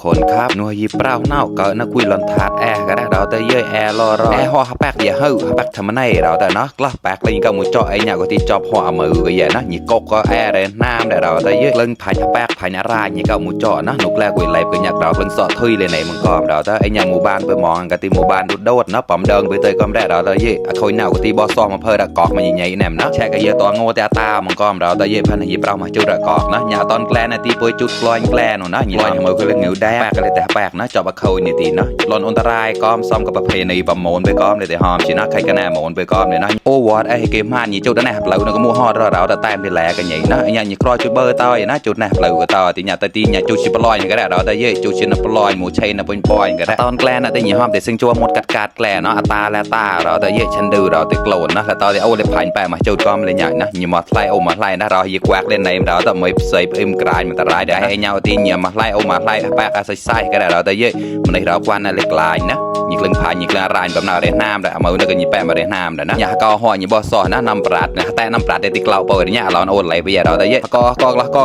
คนครับนัวยีเปล่าเน่าเกิดนักคุยลอนทาดแอร์ก็ได้เราแต่เย่แอร์รอแอร์ห่อฮับแปกอย่าเฮ้ฮับแปกทำมันให้เราแต่เนาะกล้าแปกเลยก็มือจ่อไอ้เนี่ยก็ที่จอบหัวมือก็อย่านะยีกก็แอร์เลยน้ำแต่เราแต่เย่เล่นพายฮับแปกพายนารายีก็มือจ่อนะหนุกแรกกุยไหลก็อยากเราเล่นสอดทุยเลยในมึงก็เราแต่ไอ้เนี่ยหมู่บ้านไปมองกันที่หมู่บ้านดุดโดดนะปั๊มเดิงไปเตยก็ได้เราแต่เย่คอยเน่าก็ที่บอสซอมาเพิ่มกอกมาใหญ่ๆแหนมนะแช่ก็เยอะตัวโง่แต่ตามึงก็เราแต่เย่พันยีเปล่ามาจุดกอกนะอย่าตอนแกลนะที่ป่วยจุดกลอยแกลนนะยีลอยมือก็เลยเหนียวแดงก็เลยแต่แปลกนะจอบเคยนี่ตีนะหล่นอันตรายก้อมซ้อมกับประเพณีประมวลไปก้อมเลยแต่หอมชินะใครกันแน่มวลไปก้อมเลยนะโอ้วอดไอ้เกมฮันยี่จุดนั่นแหละเปล่านะก็มัวฮอดเราแต่แต้มไปแหลกันใหญ่นะไอ้ยังยี่ครอยจุดเบอร์ต่อยนะจุดนั่นเปล่าก็ต่อตีเนี่ยแต่ตีเนี่ยจุดชิบลอยก็ได้เราแต่เย่จุดชินปลอยหมูชัยนะเป็นปอยก็ได้ตอนแกลนะแต่ยี่หอมแต่ซึ่งจัวหมดกัดแกลเนาะตาและตาเราแต่เย่ฉันดูเราแต่โกรธนะแต่ตอนที่เอาเลยผ่านไปมาจุดก้อมเลยใหญ่นะยี่มาไล่โอมาไล่นะเรายี่แกวกเล่นในเราแต่ไม่ใส่เอ็มกลายมันตรายได้ไอ้เงาตีเนี่ยมาไล่โอมาไล่แปะอาศัยไส้ก็ได้เราแต่เย่มันในเราควันนั่นเล็กลายนะยิงเล่นพายยิงเล่นรายแบบน่าเล่นน้ำแต่เอามือนึกยิงแปะมาเล่นน้ำแต่นะอย่าก็ห่อยิงบอสซอนนะนำปราดนะแต่นำปราดได้ติดกล่าวเปิดเนี่ยเราโอนไหลไปอย่าเราแต่เย่ก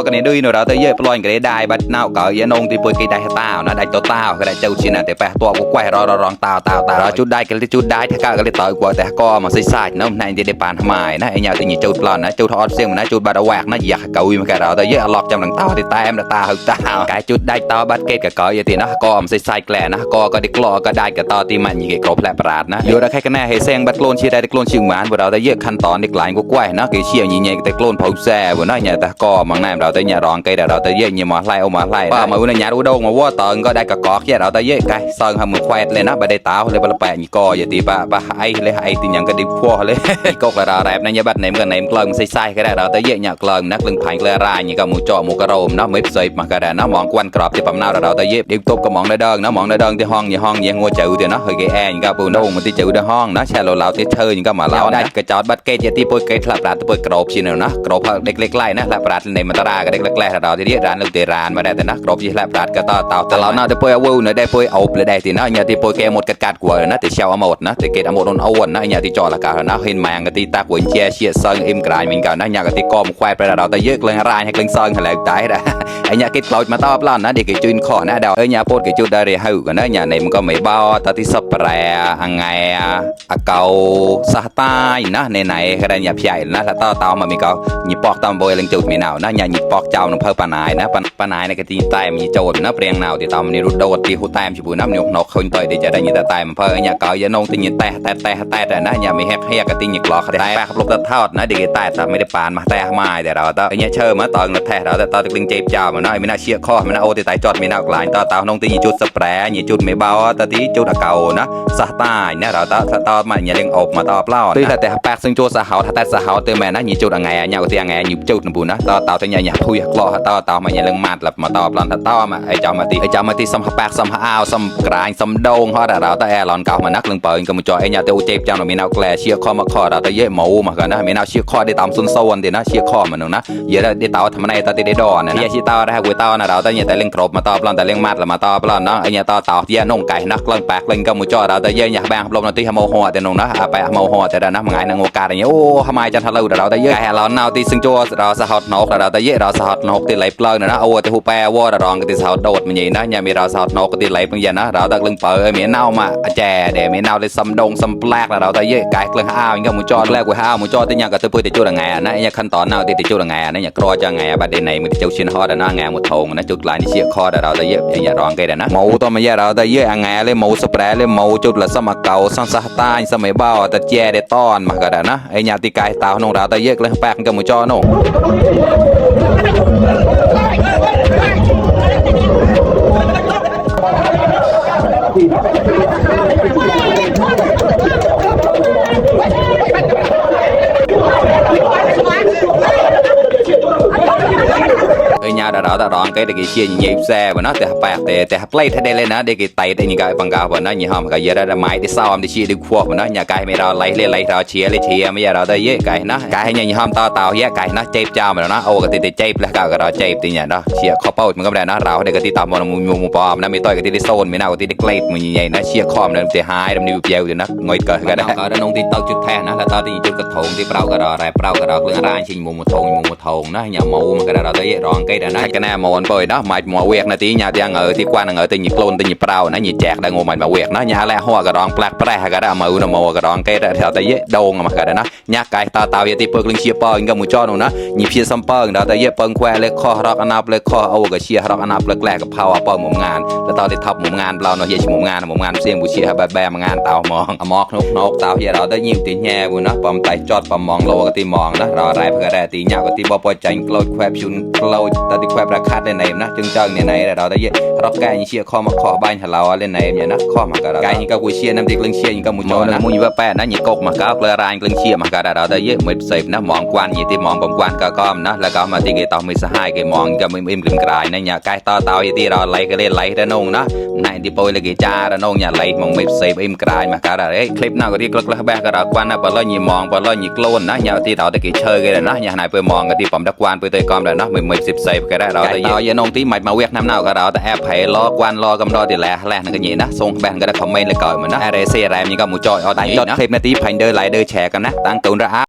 ็กันนี่ด้วยเราแต่เย่ปลอยกันได้บัดน่าก็ยันงที่ป่วยกี่ได้ให้ตานะได้ตัวตาก็ได้เจ้าชินะแต่แปะตัวกูแกว่รอตาเราจุดได้กันเลยจุดได้ถ้าก็เลยต่อยกว่าแต่ก็มาใส่ๆนะในจะได้ปานทำไมนะไอ้เนี่ยตัวนี้จุดปลอนนะจุดทอดเสียงนะจุดบาดแหวกนะอยากเกาอยู่มาแกเราแต่เย่หลอกจำหลังตาที่ตาตาหึกตากายจุดได้ตาบัดเกตกับก็อย่าตีนะก็มาใส่แกล้นะก็ได้กลัวก็ได้กับต่อที่มันยิงกรอบแผลปราดนะอยู่ได้แค่กันแน่ให้แซงบัดโกลนชีได้โกลนชิงหวานพวกเราแต่เยอะขั้นตอนเด็กหลายก็กล้วยนะเกี่ยเชี่ยวยิงใหญ่แต่โกลนเผาแซ่พวกนั้นเนี่ยแต่ก็มังน้ำเราแต่เนี่ยร้องไกลแต่เราแต่เยอะเนี่ยมาไล่เอามาไล่ป้ามาวันนี้เนี่ยรู้ดงมาว่าตอนก็ได้กับกอกแค่เราแต่เยอะไกลซองทำมือแควดเลยนะบัดได้ตาเลยบัดแปะยี่ก็อย่าตีป้าไอ้เลยไอ้ตีอย่างก็ดิบพัวเลยก็กระดาแรบนะเนี่ยบัดไหนมันไหนมันกลางใส่ก็ได้เราแต่เยอะเนี่ยกลางนักลึงผ่านกระไรเนี่ยก็มูจ่อมูกระโรมนะไม่ใส่มากระดานะมองกวนกรอบที่ปั๊มน้าเราแต่เยอะดิบตบก็มองได้เดิงนะมองได้เดิงที่ห้องยังงัวเจ๋อเดี๋ยวนะเฮ้ยแกแอนก็ปูนโอ่งมันที่เจ๋อในห้องนะแช่เราที่เธอยังก็มาเล่าได้กระจอดบัดเกจที่ป่วยเกจหลับปราดป่วยกรอบชินนะกรอบเด็กเล็กไล่นะหลับปราดในมันตราก็เด็กเล็กไล่เราที่ร้านลูกเตร้านมาได้แต่นะกรอบที่หลับปราดก็ต่อแต่เราหน้าที่ป่วยเอาเนี่ยได้ป่วยเอาเลยได้ที่นะเนี่ยที่ป่วยแกหมดกัดกลัวนะที่เชี่ยวเอาหมดนะที่เกตเอาหมดโดนเอาวนนะเนี่ยที่จอละกันนะเห็นแมงก็ที่ตาหวนเชี่ยซังเอ็มกลายเหมือนกันนะเนี่ยก็ที่กอมควายไปเราแต่เยอะเลยรายให้กลิงซังอะไรตายได้ไอ้เนี่ยกิดเรามาตอบล้านนะเด็กจุนขอนะเดาไอ้เนี่ยพูดกิจุดได้เลยให้กันนะเนี่ยในมันก็ไม่เบาแต่ที่สับแปรอังไงเกาสะตายนะในก็ได้เนี่ยใหญ่นะถ้าต่อมามีก็หยิบปอกตามโบยเล็งจุดมีหนาวนะเนี่ยหยิบปอกเจ้าน้ำเพิ่มปนายนะปนายในกติใต้มีโจดนะเปรียงหนาวที่ตามนี่รุดโดดที่หัวแต้มชิบุน้ำเหนียวนกคนต่อยที่จะได้ยินแต่ใต้มันเพิ่มเนี่ยเกายันงที่ยินแต่นะเนี่ยมีแฮกกติยิงกลอกแต่ขับรถตัดทอดนะเด็กใต้แต่ไม่ได้ปานมาแต่ไม่แต่เราต่อเนี่ยเชื่อมาต่อเงินแท้เราแต่ต่อตะลิงเจ็บเจ้ามันน้อยไม่น่าเชี่ยข้อไม่น่าโอที่ใต้จอดไม่น่าหลายต่อนงที่ยิงจุดสเปรย์ยิงจุดไม่เบาแต่ที่จุดเก่านะสะตายเนี่ยเราต่อมาเนี่ยเลี้ยงอบมาต่อเปล่าตีแต่แปกซึ่งโจสะเขาแต่สะเขาเติมแม่นะยิงจุดอะไรเนี่ยก็ที่อะไรยิงจุดนะบุญนะต่อที่เนี่ยพุยกล้อต่อมาเนี่ยเลี้ยงมัดหลับมาต่อปลอนต่อมาไอ้เจ้ามาตีสัมแปกสัมอ้าวสัมกลางสัมโดงเขาแต่เราแต่แอร์ลอนเก่ามานักเรื่องเปิดก็มาจ่อไอ้เนี่ยเตวเจ็บเจ้าหนุ่มมีแนวแกลเชี่ยข้อมาข้อเราแต่เย่หมูมากันนะมีแนวเชี่ยข้อได้ตามซุนโซนเดี๋ยวนะเชี่ยข้อมันนึงนะเยอะได้เต่าทำไมต่อที่ได้ดอนนะเชี่ยเต่าได้หัวเต่านะเราแต่เนี่ยแต่เลี้ยงกรบมาต่อปลอนแต่เลี้ยงมัดหลับมาต่อปลอนเนาะไอ้เนี่ยต่อเย่นุ่งไก่นักเรื่องแปกเรื่องก็มาจ่อเราแต่เย่เนี่ยแบงปลอมที่ฮโมหัวแต่นุ่งนะไปฮโมหัวแต่นะมันไงนางโอกาสอย่างเงี้ยโอ้ทำไมจะทะลุเราแต่เย่ไก่เราเนาที่ซึ่งจ่อเราสะฮอดนกเราแต่เย่เราสะฮอดนกที่ไหลเปลือยนะโอ้ที่หูแปรวอร์รองก็ที่สะฮอดโดดมันอย่างนะเนี่ยมีเราสะฮอดนกก็ที่ไหลเป็นอย่างนะเราแต่เรื่องเปิดมีเน่ามาแจ่เดี๋ยวมีเน่าเลยซัมดงซัมแปลกเราแต่เย่ไก่เรื่องอ้าวอย่างเงี้ยมูจ่อแรกกูอ้าวมูจ่อที่เนี่ยก็จะพูดที่จุดอะไรนะเนี่ยขั้นตอนเน่าที่จุดอะไรนะเนี่ยกรอจะไงประเด็นไหนมันจะชินฮอดนะไงมุดทงนะจุดลายนี่เชี่ยคอเราแต่เย่อย่างร้องกันนะหมูตัวมันเย่เราแต่เย่ไงเลยหมูสเปรย์เลยหมูจุดละสมัครเก่าสังสะตายสมัยเบาแต่แจ่ได้ต้อนมากันนะไอ้เนี่ยที่ไก่ตาหนงเราแต่เย่เลยแปลกกับมูจ่อโน่nhà đó đã đón cái để cái chia nhịp xe và nó để bạc để play thay đây lên nó để cái tay để những cái bằng cao và nó như hòm cái giờ ra máy để sao để chia được phù và nó nhà cái mày đó lấy đó chia bây giờ đó đây với cái nó cái như hòm to tàu với cái nó chép cho mà nó ô cái chép là cái đó chép thì nhà đó chia couple mình có đây nó rào để cái tàu mà mua bom nó mới tôi cái zone mình nào cái play mình như vậy nó chia com nó thì hai đâm nhiều dèo thì nó ngồi cờ cái đó nó nông thì tao chút thẻ nó là tao thì chút cái thùng thì bao cái đó รื่องra trình mua một thùng nó nhà mù mà cái đó đây rong cái đó nó cái này mòn bơi đó mày mò quẹt này tí nhà tiếng ở tí quan ở tí nhị clone tí nhị prao nó nhị chẹt đang ngồi mày mà quẹt nó nhà lẹ hoa cái đòn plak plak cái đó mà nó mò cái đòn cây theo tới dễ đâu mà cái đó nó nhà cái tao vậy tí bơ linh chia bơ cái mùi cho nó nhị phía xăm bơ đó tới dễ bơ queเลยคอ rock อันนับเลยคอเอากับเชียร์ rock อันนับเลยแกลกับเผาเปิดหมุนงานแล้วตอนที่ทับหมุนงานเราเนาะเยี่ยมหมุนงานเสียงบุเชียร์แบบงานเตามองมอกนกเตาเฮียเราได้ยิ้มตีแง่บุเนาะปอมไตจอดปอมมองโลก็ตีมองนะเราอะไรเพื่อได้ตีเงาก็ตีบอปอยจังโกลดแควบชุนโกลดตอนที่แควบราคาในนะจึงจังในเราได้เยี่ยร็อกแกยิ่งเชียร์คอมาคอบ้านเราเล่นในเนี่ยนะคอมาก็ไกยิ่งก็กูเชียร์น้ำตีกลึงเชียร์ยิ่งก็มุนโจนะมุนยิ่งว่าแปะนะยิ่งกกมาก็กระไรกลึงเชียร์มาก็เราได้เยี่ยเหมือนเสพนะมองกวนยิ่งตีมองปอมกวนก็ก้อมนะแล้วก็มาตีเกต่อมือสหายเกมองก็มืออิ่มกลึงกลายนะเนี่ยไก่ต่อเตายิ่งตีเราไล่ก็เล่นไล่ด้านงนะในที่โปรยเลยจ้าด้านงเนี่ยไล่มองไม่เสพอิ่มกลายมาก็ได้คลิปน่าก็ที่กลึกแล้วแบกก็เรากวนนะปลอยยิ่งมองปลอยยิ่งโกลนนะเนี่ยที่เราได้กี่เชยกันนะเนี่ยนายไปมองก็ที่ปอมตะกวนไปเตยกอมเลยนะมือสิบเสพก็ได้เราได้ต่อยิ่งนงที่หมายมาเวียกน้ำเน่าก็เราแต่แอบไผ่ล้อกวนล้อกำรอเดี๋ยวแหละนั่นก็ยิ่งนะส่งแบนก็ได้คอมเมนต์เลยก่อนเหมือนนะอะไรเสียอะไรมันก็มูจอยเอาได้จอดคลิปนาทีไผ่เดินไล่เดินแชร์กันนะตั้งตัวระ